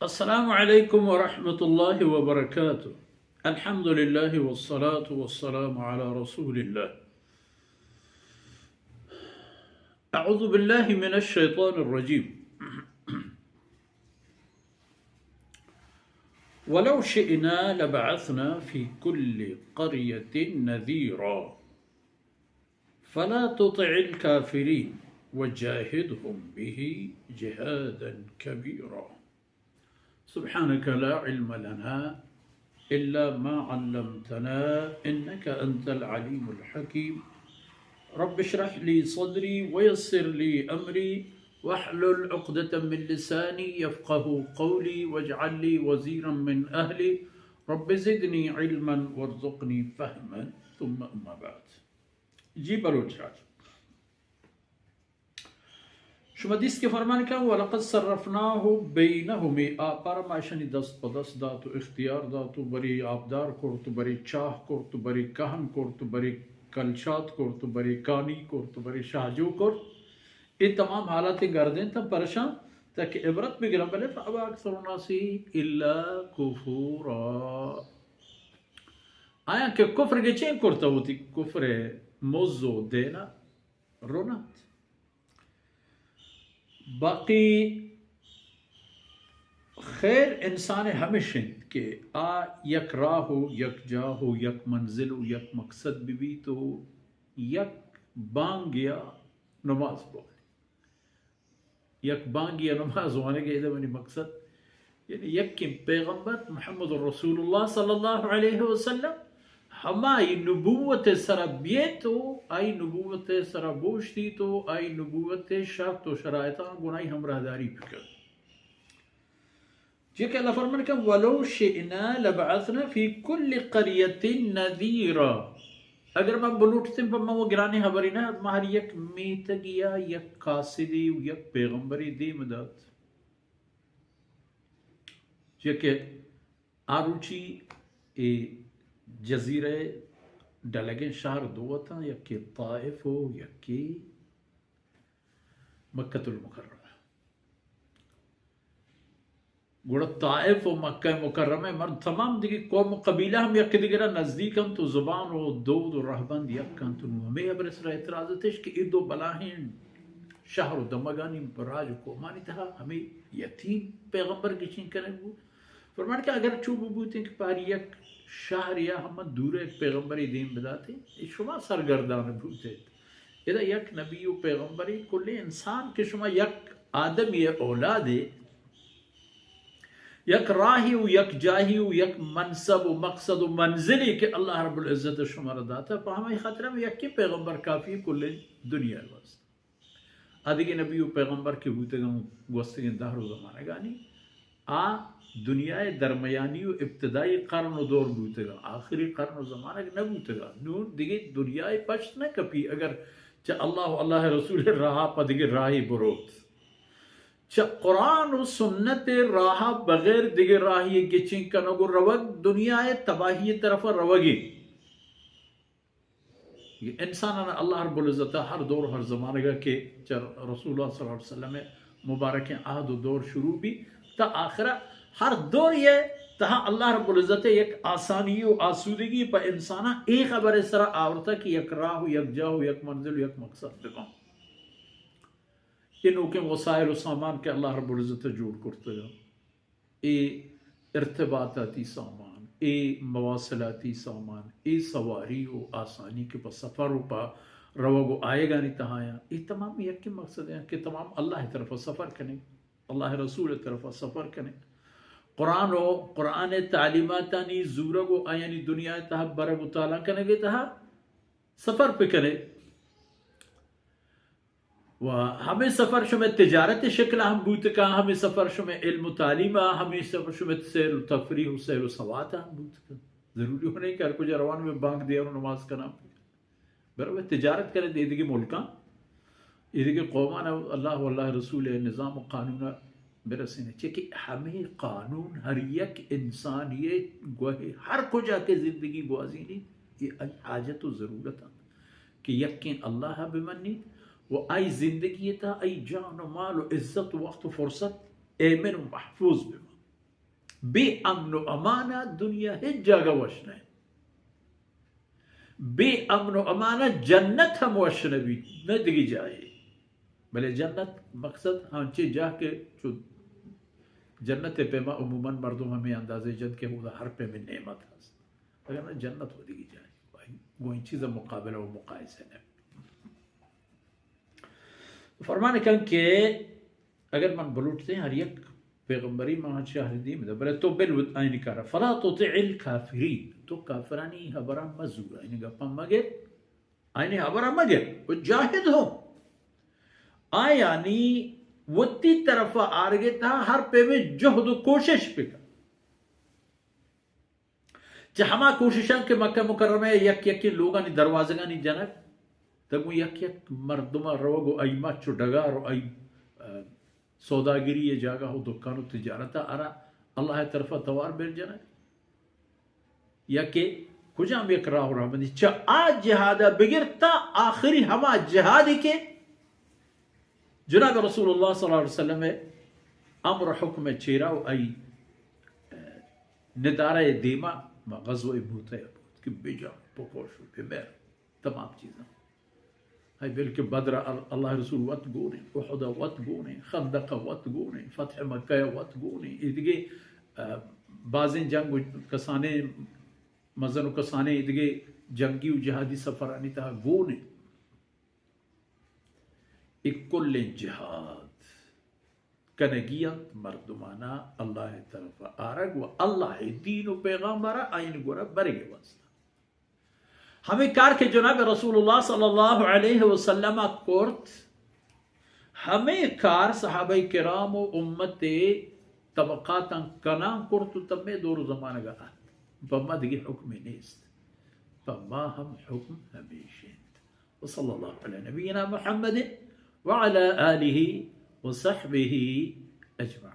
السلام عليكم ورحمة الله وبركاته. الحمد لله والصلاة والسلام على رسول الله. أعوذ بالله من الشيطان الرجيم. ولو شئنا لبعثنا في كل قرية نذيرا فلا تطع الكافرين وجاهدهم به جهادا كبيرا. سبحانك لا علم لنا إلا ما علمتنا إنك أنت العليم الحكيم. رب اشرح لي صدري ويسر لي أمري واحلل عقدة من لساني يفقه قولي واجعل لي وزيرا من أهلي. رب زدني علما وارزقني فهما. ثم أما بعد. جی بلوچ راج، شما دیست کہ فرمان کن، ولقد صرفناه بينهم، اے آپار ما اشانی دست پہ دست دات و اختیار دات و بری آبدار کرت و بری چاہ کرت و بری کہن کرت و بری کلچات کرت و بری کانی کرت و بری شاہجو کرت. اے تمام حالات گردینت پرشان تاکہ عبرت بگرن، بلے فأبى أكثر الناس إلا كفورا. آیاں کہ کفر گچین کرتہ، وتی کفر مز و دینا رونات. باقی خیر انسان ہمش انت کہ آ یک راہ و یک جاہ و یک منزل و یک مقصد ببیت و یک بانگیا نماز بوانیت. یک بانگی ء نماز وانگ ء، ادا منی مقصد، یعنی یکیں پیغمبر محمد رسول اللہ صلی اللہ علیہ وسلم، ہمائی نبوت ء سرا بیت و آئی نبوت ء سرا بوشتیت و آئی نبوت ء شرط و شرائطاں گون آئی ہمراہ داری بکن. چیا کہ اللہ فرمان کہ ولو شئنا لبعثنا فی کل قریة نذیرا. اگر ما بلوٹتیں، پہ ما وہ گرانیں حبری نہ، ما ہر یک میتگیا یک قاصدی و یک پیغمبری دیم دات. چیا کہ آروچی اے جزیرہ ڈلگیں شہر دو اتاں، یکے طائف و یکے مکۃ المکرمہ. گڑا طائف و مکہ مکرمہ ء مرد، تمام دگہ قوم و قبیلہ ہم یک دگرا نزدیک انت و زبان و دود و رہبند یک انت. نوں ہمے ہبر سرا اعتراض اتش کہ اے دو بلاہیں شہر و دمگانی راج و قومانی تہا ہمے یتیم پیغمبر گچین کنگ بوت. فرمان کہ اگر چو ببوتیں کہ پاری یک شہر یا ہم دور یک پیغمبری دیم بداتیں، اے شما سرگردان بوتیت. ادا یک نبی و پیغمبری، کلیں انسان کہ شما یک آدمی اولادے، یک راہی و یک جاہی و یک منصب و مقصد و منزلی کہ اللہ رب العزت شما را داتا، پہ ہمے خاطر ہم یکیں پیغمبر کافی کلیں دنیا واسطہ. آ دگہ نبی و پیغمبر کہ بوتگاں گوستگیں دہر و زمانگانی، آ دنیائے درمیانی و ابتدائی قرن و دور بوتگاں، آخری قرن و زمانگ نہ بوتگاں. نون دگہ دنیائے پشت نہ کپی اگر چہ اللہ و اللہ رسول راہا پہ دگہ راہی بروت. چہ قرآن و سنت راہا بغیر دگہ راہی گچین کنگ و روگ دنیائے تباہی طرفا روگی. انساناں اللہ رب العزت ہر دور ہر زمانگا کہ چہ رسول اللہ صلی اللہ علیہ وسلم مبارکیں عہد و دور شروع بی تا آخرہ، ہر دور یہ تہا اللہ رب العزت یک آسانی و آسودگی پہ انساناں اے خبر سرا آورتا کہ یک راہ و یک جاہ و یک منزل و یک مقصد بباں. اے نوکیں وسائل و سامان کہ اللہ رب العزت جوڑ کرتگا، اے ارتباطاتی سامان، اے مواصلاتی سامان، اے سواری و آسانی کہ پہ سفر و پہ روگ و آیگانی تہایاں، اے تمام یکیں مقصد ہیں کہ تمام اللہ طرف سفر کنے، اللہ رسول طرف سفر کنے، قرآن و قرآن تعلیماتانی زورگ و آیانی دنیا تہا برگ و تالان کنگے تہا سفر پہ کنے. و ہمے سفر شمئے تجارت شکل ہم بوت کن، ہمے سفر شمئے علم و تعلیم، ہمے سفر شمئے سیر و تفریح و سیر و سوات ہم بوت کن. ضروری ہو نہیں کہ ہر کجا روان بے بانک دے اور نماز کناں. برو تجارت کرے دے دگہ ملکاں، اے دگہ قومان اللہ و اللہ رسول نظام و قانون برسینے. چہ کہ ہمے قانون ہر یک انسانی گوہ ہر کجا کہ زندگی گوازینی، اے آئی حاجت و ضرورت انت کہ یکیں اللہ ء بمنیت و آئی زندگی ء تہا آئی جان و مال و عزت و وقت و فرصت ایمن و محفوظ ببنت. بے امن و امان ءَ دنیا ہچ جاگہ وش نہ انت۔ بے امن و امان ءَ جنت ہم وش نہ بیت، نہ دگہ جاہے۔ بلے جنت مقصد ہنچیں جاہ کہ چو جنت ءِ پیما عموماً مردم ہمے اندازہ جنت کہ اودا ہر پیمیں نعمت ہست۔ اگر نہ جنت و دگہ جاہے، گوں این چیز مقابلہ و مقایسہ نہ۔ فرمان کن کہ اگر من بلوٹتیں ہر یک پیغمبری من شہر دیم دے، بلے تو بل وت آئینی کارا، فلا تطع الکافرین، تو کافرانی حبران مزور، آئینی گپاں مگر، آئینی حبران مگر، و جاہد ہو آیانی وتی طرف آرگے تہا ہر پیمیں جہد و کوشش بکن۔ چہ ہما کوششاں کہ مکہ مکرمہ ءَ یک یکیں لوگانی دروازگانی جنگ، تہ گوں یک یک مردم ءَ روگ و آئی مچ و ڈگار و آئی، ءَ، سوداگری ءِ جاگہ و دکان و تجارت ءَ آرا اللہ ءِ طرف ءَ توار بر جنگ، یا کہ کجام یک راہ و رہبندی چہ آ جہاد ءَ بگر تا آخری ہما جہادی کہ جناب رسول اللہ صلی اللہ علیہ وسلم ءِ امر و حکم ءِ چیرا و آئی ندارہ ءِ دیما ما غزوہ موتہ ءَ بوت کہ بجا، بکش و بمر، تمام چیزاں۔ ہائی بلکہ بدر ءَ ال-، اللہ ءِ رسول وت گون انت، احد ءَ وت گون انت، خندق ءَ وت گون انت، فتح مکہ ءَ وت گون انت، ایدگہ، ءَ، بازیں جنگ و کسانیں مزن و کسانیں ایدگہ جنگی و جہادی سفرانی تہا گون انت۔ اے کلیں جہاد کنگی انت مردمانا اللہ ءِ طرف ءَ آرگ و اللہ ءِ دین و پیغام ءَ را آئین گورا برگ ءِ واسطہ۔ ہمے کار کہ جناب رسول اللہ صلی اللہ علیہ وسلم ءَ کرت، ہمے کار صحابہ کرام و امت ءِ طبقاتاں کناں کرت و تمے دور و زمانگ ءَ ات۔ پہ ما دگہ حکمے نیست۔ پہ ما ہم حکم ہمیش انت۔ وصلی اللہ علی نبینا محمد وعلی آلہ وصحبہ اجمعین۔